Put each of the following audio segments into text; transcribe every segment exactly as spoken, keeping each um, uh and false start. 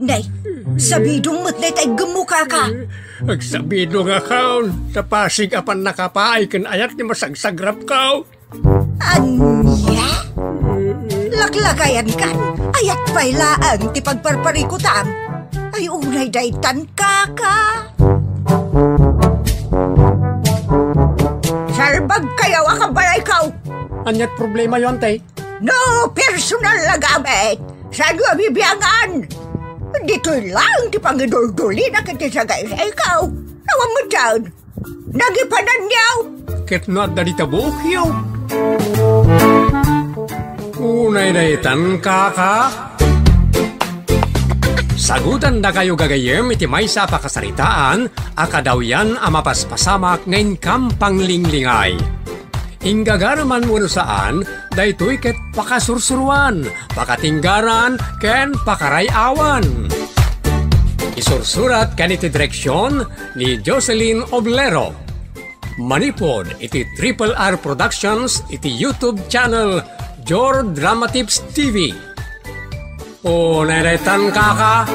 Nay, sabidong met dayta iggemmo, kaka. Agsabidong a kaon, ta pasig a pannakapaay ken ayat ti masagsagrapko. Ania? Laklakayankan, ayat pay laeng ti pagparparikutam. Ay, unay daytan, kaka. Salbagkayo a kabalayko. Aniat problemayo, ante? No personal a gamit, saanyo a bibiangan? Ditoy laeng ti pangiduldulina ket ti sagaysayko. Awan met daytan. Nagipananyo. Ket no adda dita buokyo. Unay daytan, kaka. Sagutandakayo gagayyem iti maysa a pakasaritaan a kadawyan a mapaspasamak nga inkam panglinglingay. Inggagaraman wenno saan, daytoy ket pakasursuroan, pakatinggaran, ken pakaray-awan. Isursurat ken iti direksion ni Jocelyn Oblero. Manipud iti Triple R Productions iti YouTube channel Jor Dramatips T V. O, nairetan, kaka.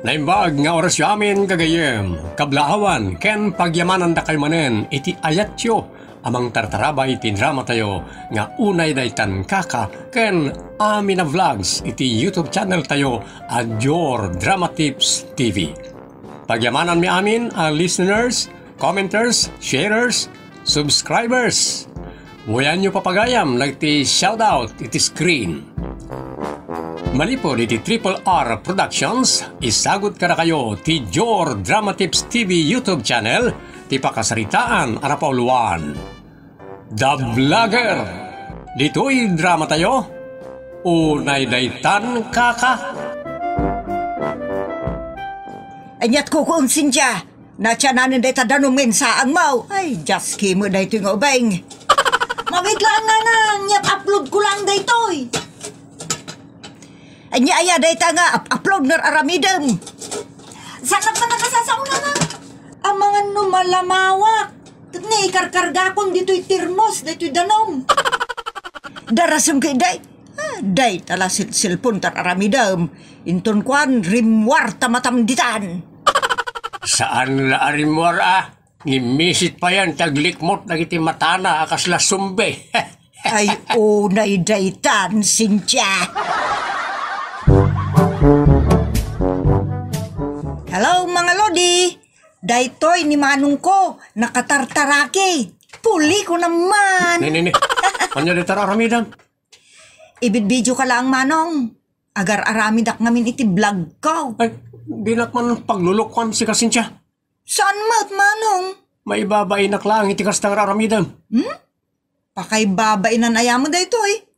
Naimbag nga orasyo amin, gagayyem, kablaawan, ken pagyamanandakayo manen iti ayatyo a mangtartarabay iti dramatayo nga Unay Daytan, Kaka, ken Amina Vlogs iti YouTube channeltayo a Jor Dramatips T V. Pagyamananmi amin a listeners, commenters, sharers, subscribers. Buyanyo papagayam dagiti shoutout iti screen. Manipud iti Triple R Productions, isagut kadakayo ti Jor Dramatips T V YouTube channel ti pakasaritaan a napauluan. The Vlogger. Ditoy dramatayo, Unay Daytan, Kaka. Aniat kukuon, Cynthia? Natiananen dayta danum nga insaangmo. Ay, Dios, kimo daytoy nga ubing. Mawit laeng, nanang, ket upload ko laeng daytoy. Ania aya dayta nga up-, upload nga ar-aramidem? Saan man a kasasao, nanang? Amangan no malamawak. Ket ni ikarkargakon ditoy termos, daytoy danum. Darasem ket, day. Ah, dayta la cell-, cellphone ta ar-aramidem. Inton kuan, rimmuar ta matam ditan. Saan la a rimmuar, a? Ngimmisit payen ti aglikmot dagiti matana a kasla zombie. Ay, unay daytan, Cynthia. Hello, mga lodi. Daytoy ni manongko, nakatartaraki. Puli ko naman. Ni, ni, ni. Ania dayta ar-aramidem? Ibidbidioka laeng, manong. Agar-aramidak ngamin iti vlog ko. Ay, dinak man paglulukuam sika, Cynthia. Saan met, manong? Maibabainak laeng iti kasta nga ar-aramidem. Hmm? Pakaibabainan aya met daytoy?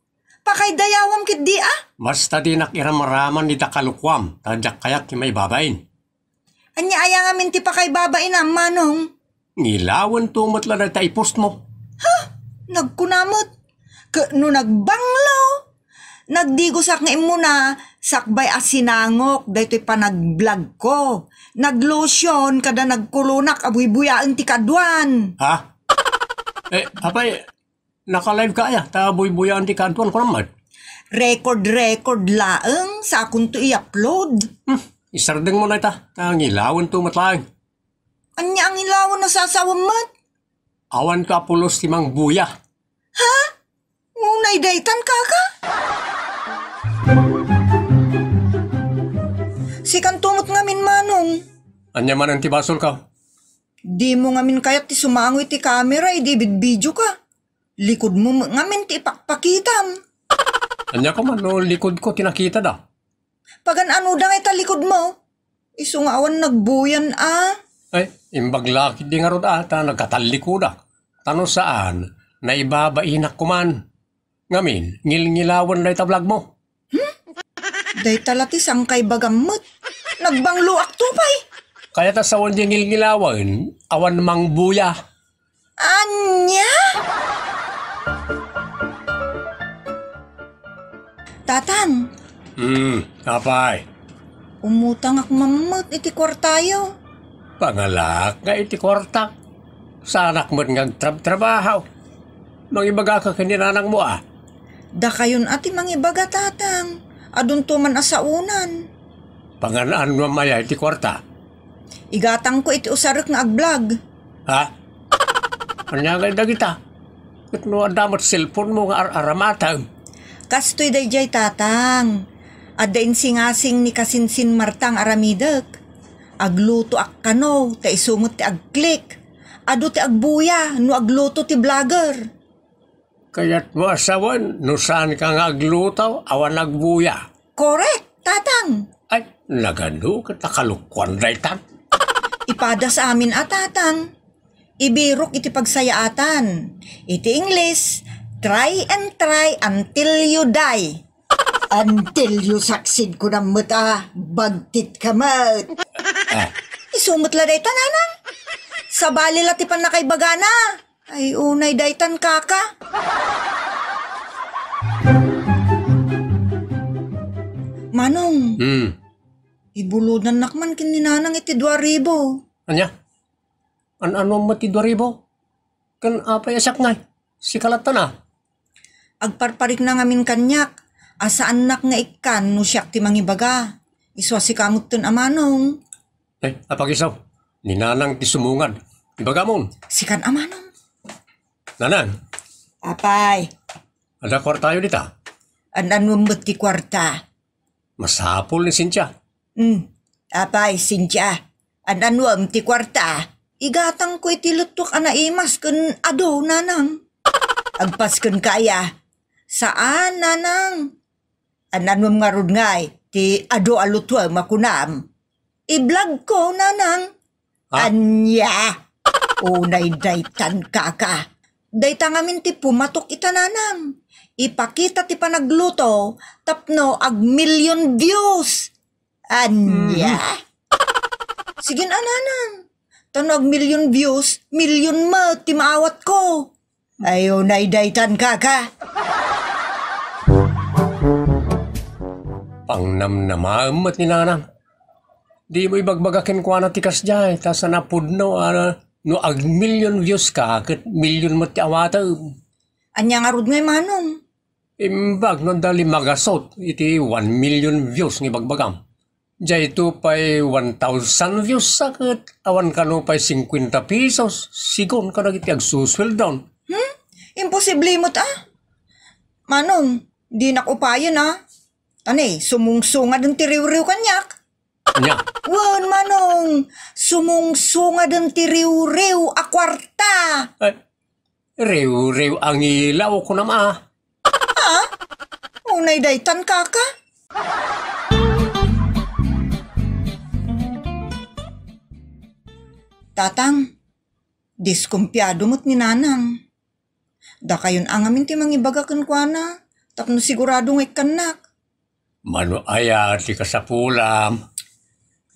Pakaidayawam ketdi, a? Basta dinak iramraman dita kalukuam, ta diak kayat ti maibabain. Ania aya ngamin ti pakaibabainam, manong? Ngilawento met la dayta i-post mo. Ha? Nagkuna met. Ket no nagbanglo, nagdigosak nga immuna, sakbay a sinangok daytoy panagblogko. Naglotion kada nagkulonak a buybuyaen ti kaduan. Ha? Eh, apay, naka-live ka aya, ta buybuyaen ti kaduan, kunam met? Record, record laeng, sakonto i-upload. Hmm, isardeng mo dayta, ta ngilawento met laeng. Ania a ngilawen a sasawem met? Awan ka a pulos ti mangbuya. Ha? Unay daytan, kaka? Sikanto met ngamin, manong. Ania manen ti basolko? Dimo ngamin kayat ti sumango iti kamera idi ibidbidioka. Likodmo met ngamin ti ipakpakitam. Ania koma no likodko ti nakitada? Pagan-anoda ngay ta likodmo? Isu nga awan nagbuyan a. Ay, imbag la ketdi ngarud a, ta nagkatallikoda. Ta no saan, naibabainak koman. Ngamin, ngilngilawen dayta vlog mo. Hmm? Dayta la ti sangkaibagam met. Nagbangloakto pay. Kayat a sawen diay ngilngilawen, awan mangbuya. Ania? Tatang. Hmm, apay? Umutangak man met iti kuartayo. Pangalak nga iti kuartak. Saanak met nga agtrabtrabaho. Mangibagaka ken ni nanangmo a. Dakayon a ti mangibaga, Tatang. Adunto man a saonan. Pangan-annuam aya iti kuarta? Igatangko iti usarek nga agblog. Ha? Ania ngay dagita? Ket no adda met cellphone-mo nga ar-aramatem? Kastoy daydiay, Tatang. Adda insingasing ni kasinsin Marta nga aramidek. Aglutoak kano, ta isu met ti agklik. Adu ti agbuya no agluto ti blogger. Kayatmo a sawen no saanka nga agluto, awan agbuya. Korek, Tatang. Ay, nagadu ket nakalukuan daytan. Ipadas amin a, Tatang. Ibirok iti pagsayaatan. Iti Ingles, try and try until you die. Until you succeed, kunam met a, bagtit ka met. Ah. Isu met la dayta, Nanang. Sabali la ti pannakaibagana. Ay, unay daytan, kaka. Manong, Hmm. Ibulodannak man ken ni Nanang iti dua ribu. Ania? An-anuam met ti dua ribu? Ken apay a siak ngay? Sika lattan a. Agparparikna ngamin kaniak a saannak nga ikkan no siak ti mangibaga. Isu a sika metten a manong. Eh, apag-isu, ni Nanang ti sumungad. Ibagamon. Sikan a manong. Nanang. Apay. Adda kuartayo dita? An-anuam met ti kuarta? Masapul ni Cynthia. Hmm. Apay, Cynthia, an-anuam ti kuarta? Igatangko iti lettuak a naimas ken adu, Nanang. Agpasken ka aya? Saan, Nanang. An-anuam ngarud ngay ti adu a lutuem a kunam? Iblogko, Nanang. Ha? Ania? Unay daytan, kaka. Dayta ngamin ti pumatok ita, Nanang. Ipakita ti panagluto tapno agmillion views. Ania? Mhm. Sige a, Nanang. Ta no agmillion views, million met ti maawatko. Ay, unay daytan, kaka. Pangnamnamaem met ni Nanang. Dimo ibagbaga kenkuana ti kasdiay, ta saan a pudno a no agmillion views ka, ket million met ti awatem. Ania ngarud ngay, manong? Imbag no adda lima gasut iti one million views nga ibagbagam. Diayto pay one thousand views a ket awan kano pay cincuenta pesos, sigun kadagiti agsusueldon. Hmm? Imposible met a. Manong, dinak upayen a. Ania, sumungsungaden ti riwriw kaniak? Ania? Wen, manong, sumungsungaden ti riwriw a kuarta. Eh, riwriw a ngilaw, kunam a. Ha? Unay daytan, kaka? Tatang, diskumpiado met ni Nanang. Dakayon a ngamin ti mangibaga kenkuana, tapno sigurado nga ikkannak. Mano aya ti kasapulam?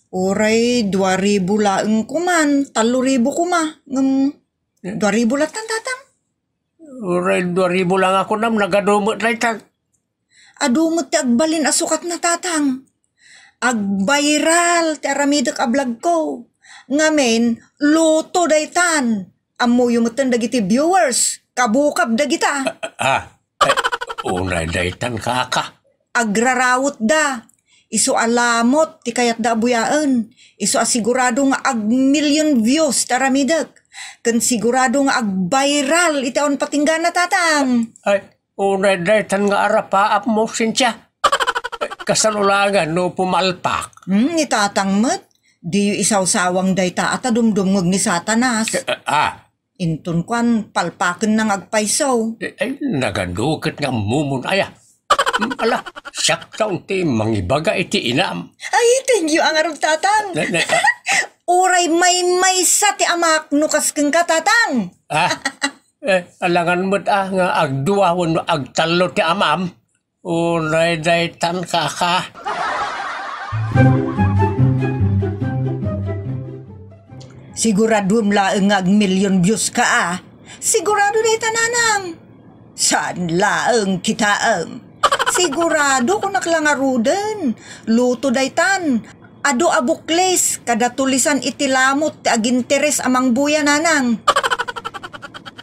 Uray dua ribu laeng koma, tallo ribu koma, ngem dua ribu lattan, Tatang. Uray dua ribu laeng a kunam, nagadu met daytan. Adu met ti agbalin a sukatna, Tatang. Agviral ti aramidek a vlogko. Ngamin, luto daytan. Ammoyo metten dagiti viewers, kabukab dagita. Ah, eh, unay daytan, kaka. Agrarawetda. Isu a lamot ti kayatda a buyaen. Isu a sigurado nga agmillion views ti aramidek. Ken sigurado nga agviral iti awan patinggana, Tatang. Ay, unay daytan nga arapaapmo, Cynthia. Kasano laengen no pumalpak? Hmm, ni Tatang met, diyo isawsawang dayta a ta dumdumngeg ni Satanas. Eh, eh, ah. Inton kuan, palpakenna nga agpayso. Eh, ay, nagadu ket nga ammomon aya. Hmm, ala, siak taon ti mangibaga iti inam. Ay, thank you a ngarud, Tatang. Ne, ne, ah. Uray maymaysa ti amak no kas kenka, Tatang. Ah, eh, alangan met a nga agdua wenno agtallo ti amam. Unay daytan, kaka. Siguraduem laeng nga agmillion views ka a. Sigurado dayta, Nanang. Saan laeng kitaem. Sigurado, kunak la ngaruden. Luto daytan. Adu a buklis, kada tulisan iti lamot ti aginteres a mangbuya, Nanang.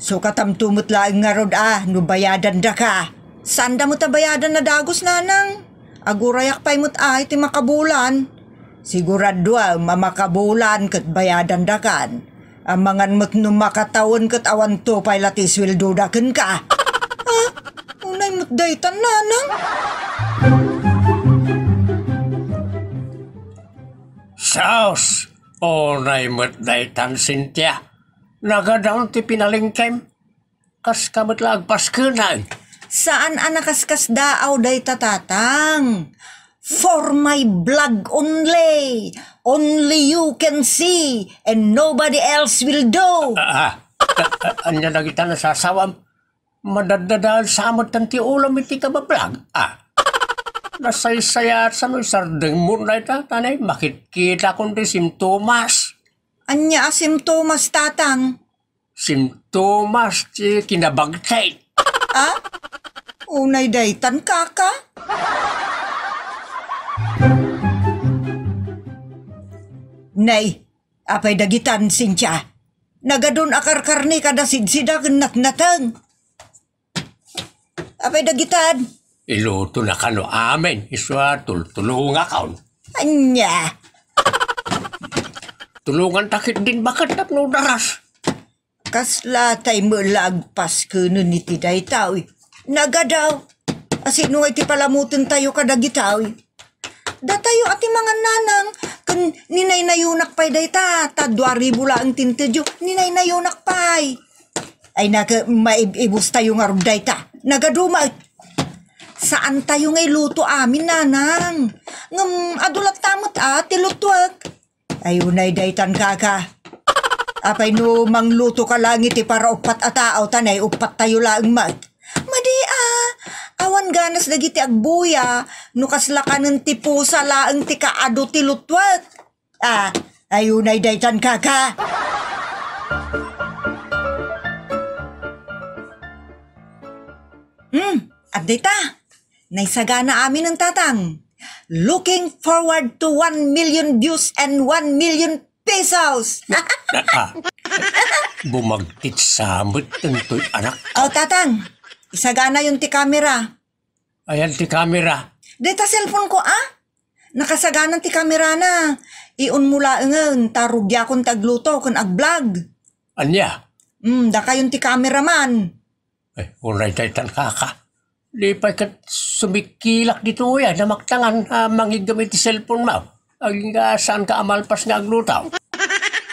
Sukatamto met laeng ngarud a no bayadandaka. Saanda met a bayadan a dagus, nanang. Agurayak pay met ay ti makabulan. Siguraduam a makabulan ket bayadandakan. Amangan met no makatawen ket awanto pay la ti sueldoda kenka. Ah, unay met daytan, nanang. Sus! Unay met daytan, Cynthia. Nagadaw ti pinalengkem. Kaska met la agpaskenay. Saan a nakaskasdaaw dayta, tatang. For my blog only. Only you can see and nobody else will do. Ah, ah, ah, ania dagita nasasawam? Madaddadael sa met ti ulam iti kabablag. Ah. Nasaysayaat sa no isardengmo dayta, tanay, makitkita kon ti simptomas. Ania a simptomas, tatang? Simptomas ti kinabagtit. Ah? Unay daytan, kaka? Nay, apay dagitan, Cynthia? Nagadun a karkarne kada sidsida ken natnateng. Apay dagitan? Iluto na kano amin, isu a tultulongakon. Ania? Tulongan ta ketdin baket tapno daras. Kasla tay met la agpaskenen iti dayta, uy. Nagadaw. Asino nga iti palamoten tayo kadagita, uy? Datayo a ti mangan, nanang, ken ninaynayonak pay dayta, ta dua ribu laeng ti intedyo, ninaynayonak pay. Ay, naka-, maib-ibus tayo ngarud dayta. Nagadu met. Saan tayo nga iluto amin, nanang. Ngem, adu latta met a, ti lutuek. Ay, unay daytan, kaka. Apay no mangluto ka lang iti para uppat a tao, tanay uppat tayo laeng met. Madi a, awan ganas dagiti agbuya, no kasla kanen ti pusa laeng ti kaadu ti lutuek. Ah, ay, unay daytan, kaka. Hmm, adda ita. Naisagana amin ng tatang. Looking forward to one million views and one million pesos. Ah, bumagtit sa met toy anak. Oh, tatang, isagana yung ti camera. Ayan ti camera. Deta cellphone ko, ah. Nakasaganan ti camera na. Iun mo laengen, ta rugiakon ti agluto ken agblog. Ania? Hmm, dakayon ti cameraman. Ay, uray daytan, kaka. Di pay ket sumikkilak ditoy a namaktangan a mangiggam iti cellphone mo. Agingga saan ka a malpas nga agluto?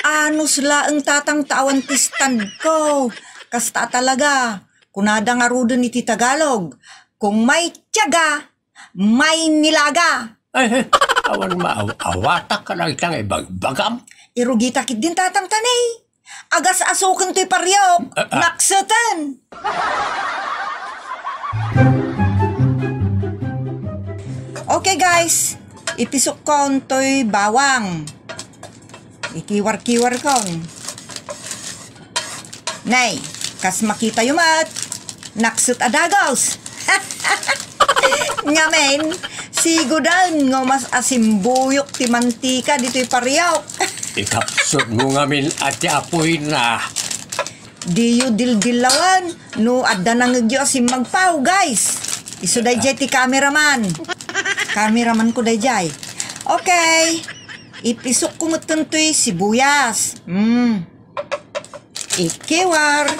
Anus laeng tatang ta awan ti stand ko. Kasta talaga. Kunada ngaruden iti Tagalog, kung may tiyaga, may nilaga. Ay, eh, awan maaw-awatak ka lang itang ibagbagam. Irugitak ket din tatang tanay. Agas-asuken toy pariok. Ah, ah. Nakseten. Okay, guys, ipisukkon toy bawang. Ikiwar-kiwar kon. Nay, kas makitayo met, nakset a dagos. Ngamin, sigudan nga mas asimbuyok ti mantika ditoy pariok. Ikapsut mo ngamin a ti apoy na. Diyo dildilawan no adda nangegyo a simmagpaw, guys. Isu dayjay ti cameraman. Cameraman ko dayjay. Okay. Ipisok ko metten toy sibuyas. Hmm. Ikiwar.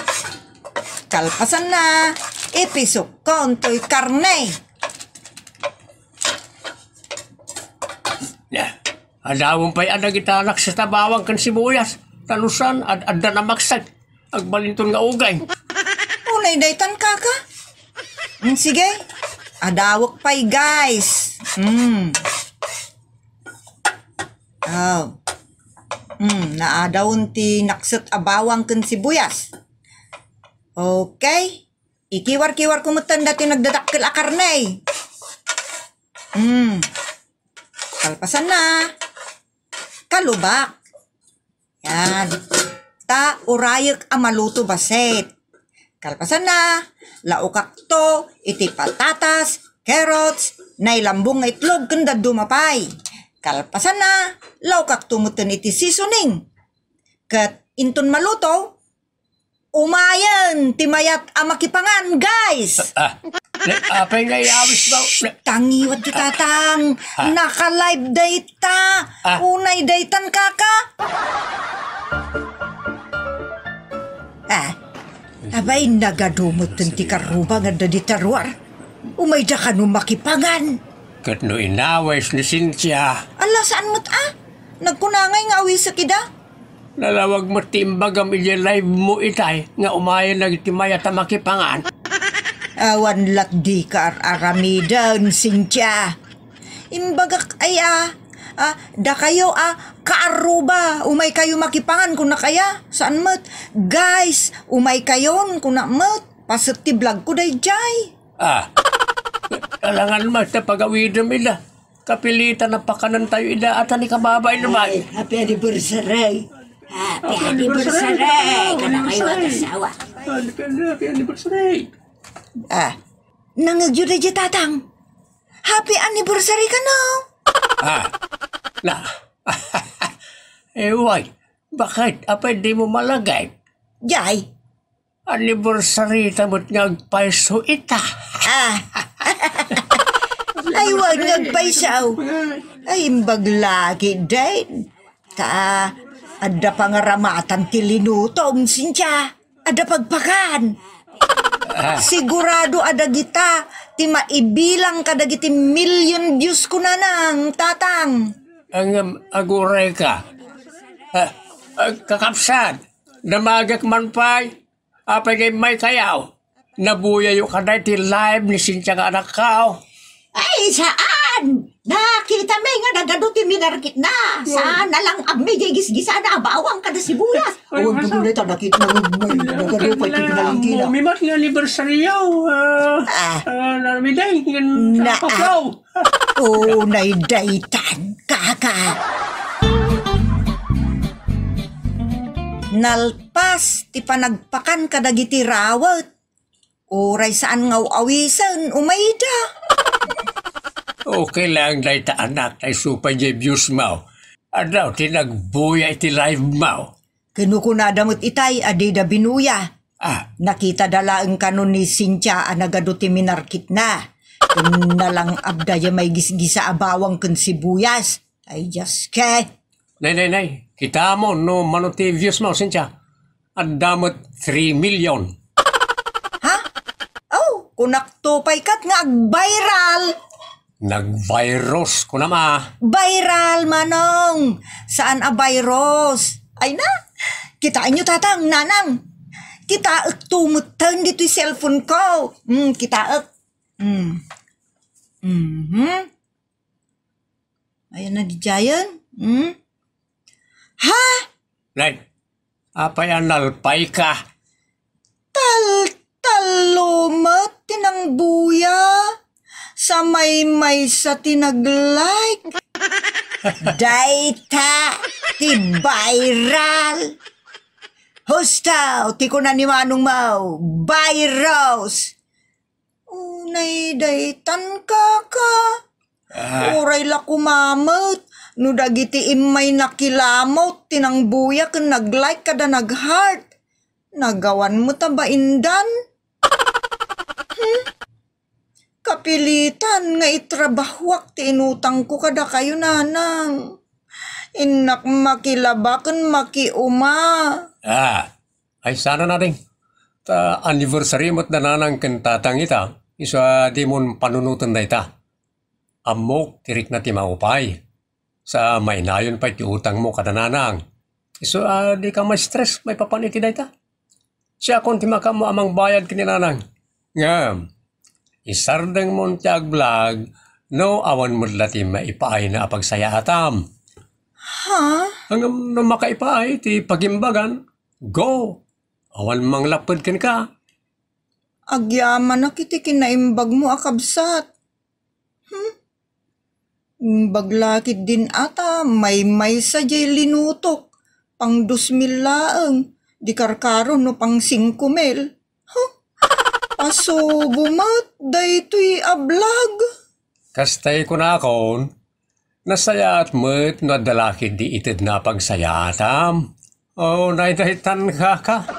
Kalpasan na, ipisok ko toy karne. Ya. Adawon pay a dagita nakset a bawang ken sibuyas. Talusan, ad-adda na maksag. Agbalinton nga ugay. Unay daytan, kaka. Mm, sige. Adawek pay, guys. Mm. Oh. Mm, naadawon ti nakset a bawang ken sibuyas. Okay. Ikiwar-kiwar ko metten dati nagdadakkel a karne. Mm. Kalpasan na. Kalubak. Yan. Ta urayek a maluto bassit. Kalpasan na, laukak to iti patatas, carrots, nailambong nga itlog ken dadduma pay. Kalpasan na, laukak to metten iti seasoning. Ket inton maluto, Umayen ti mayat a makipangan, guys! Ah, ne, apay nga iyawis ba? Ne, Tangiwat ti tatang. Ah. Naka-live dayta. Ah. Unay daytan, kaka. Ah. Abay, nagadu metten ti karruba nga adda dita ruar. Umayda kano makipangan. Ket no inawis ni Cynthia. Ala, saan met a? Nagkunangay nga awisek ida? Nalawag met ti imbagam idiay live mo itay nga umayen dagiti mayat a makipangan. Awan lat dika ar-aramiden, Cynthia. Imbagak aya, ah, dakayo a kaarruba, umaykayo makipangan kunak aya, saan met. Guys, umaykayon kunak met, paset ti vlog ko daydiay. Ah, alangan met ta pagawidem ida. Kapilitan a pakanentayo ida, ata ni kababain naman. Ay, happy anniversary. Happy anniversary. Happy anniversary. Kadakayo a asawa. Happy, happy anniversary. Ah, nangegyo daydiay, tatang. Happy anniversary kano. Ah, na. Eh, why? Bakit? Apay di mo malagay? Jay, anniversary ta met nga agpayso ita. Ah. Ay, wen nga agpayso. Ay, imbag lagi din. Ta, adda pangaramatan ti linutom, Cynthia. Adda pagpakan. Ah. Sigurado a dagita ti maibilang kadagiti million views ko, nanang, tatang. Ang, um, aguray ka. Ah, ah, kakabsat, damagek man pay. Apay nga immaykayo? Nabuyayo kadi ti live ni Cynthia nga anakko? Ay, saan! Nakitami nga nagadu ti minarkitna. Saan a lang-abmi diay gisgisana a bawang kada sibuyas. Ay, awan pudno ta nakitna nga may nagadu pay ti pinalangkina. Mimat nga anibersaryo, ah, ah, namiday, nga na, nakaplaw. Unay daytan, kaka. Nalpas ti panagpakan kadagiti rawet. Uray saan nga awisen, umayda. Okay lang dayta, anak, ta isu pay diay views mo. Adda ti nagbuya iti live mo. Kinukunada met itay a dida binuya. Ah. Nakitada laeng kano ni Cynthia a nagadu ti minarkitna. Ken nalang-abda diay maigisgisa a bawang ken sibuyas. Ay, Dios ke. Nay, nay, nay. Kitam no mano ti views mo, Cynthia. Adda met three million. Ha? Aw, kunakto pay ket nga ag-viral. Nag-virus, kunam a. Viral, manong. Saan a virus? Ay na, kitaenyo, tatang, nanang. Kitaek to metten ditoy cellphone ko. Hmm, kitaek. Hmm. Mhm. Ayan na, didiayen. Hmm? Ha? Nay, apay a nalpay ka? Tal-, tallo met ti nangbuya. Sa maymaysa ti nag-like. Dayta ti viral. Husto ti kuna ni manong mo, virus. Unay daytan, kaka. Ah. Uray la kumamet, no dagiti immay nakilamut ti nangbuya ken nag-like kada nag-heart. Nagawan met a baindan. Hmm? Kapilitan nga itrabahuak ti inutangko kadakayo, nanang. Innak makilaba ken makiuma. Ah, ay sana, nading. Ta anniversary met da nanang ken tatang ita, isu a dimon panunoten dayta. Ammok ti rikna ti maupay. Sa mainayon pay ti utangmo kada nanang. Isu a dika ma-stress maipapan iti dayta. Siakon ti makaammo a mangbayad ken ni nanang. Ngem, isardengmon ti agbiag no awan met la ti maipaayna a pagsayaatam. Ha? Ngem no makaipaay ti pagimbagan, go! Awan manglapped kenka. Agyamanak iti kinaimbagmo a kabsat. Hmm? Imbag la ketdin a ta maymaysa diay linutok, pang dos mil laeng, di karkaro no pang singko mil. Huh? Pasubo met daytoy a vlog. Kastay kunakon, nasayaat met no adda la ketdi itedna a pagsayaatam. Oh, naydaytan, kaka.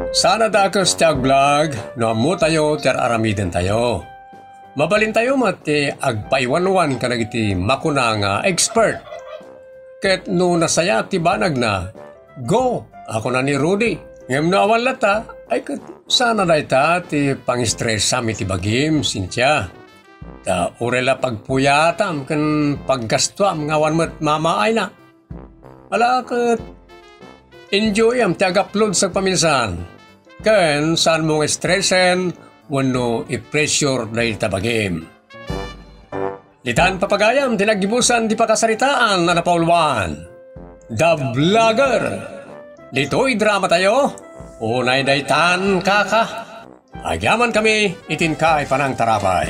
Saan a dakes ti aglag no ammotayo ti ar-aramidentayo. Mabalintayo met ti agpaiwanwan kadagiti makuna nga expert. Ket no nasayaat ti banagna, go, a kuna ni Rudy. Ngem no awan latta, ay ket sana dayta ti pangistressam iti bagim, Cynthia. Ta uray la pagpuyatam ken paggastuam nga awan met mamaayna. Ala ket enjoyam ti agapload sagpaminsan. Ken saanmo nga stressen wenno i-pressure dayta bagim. Ditan papagayam ti naggibusan ti pakasaritaan a napauluan. The Vlogger. Ditoy dramatayo, unay daytan kaka. Agyamankami iti inka a panangtarabay.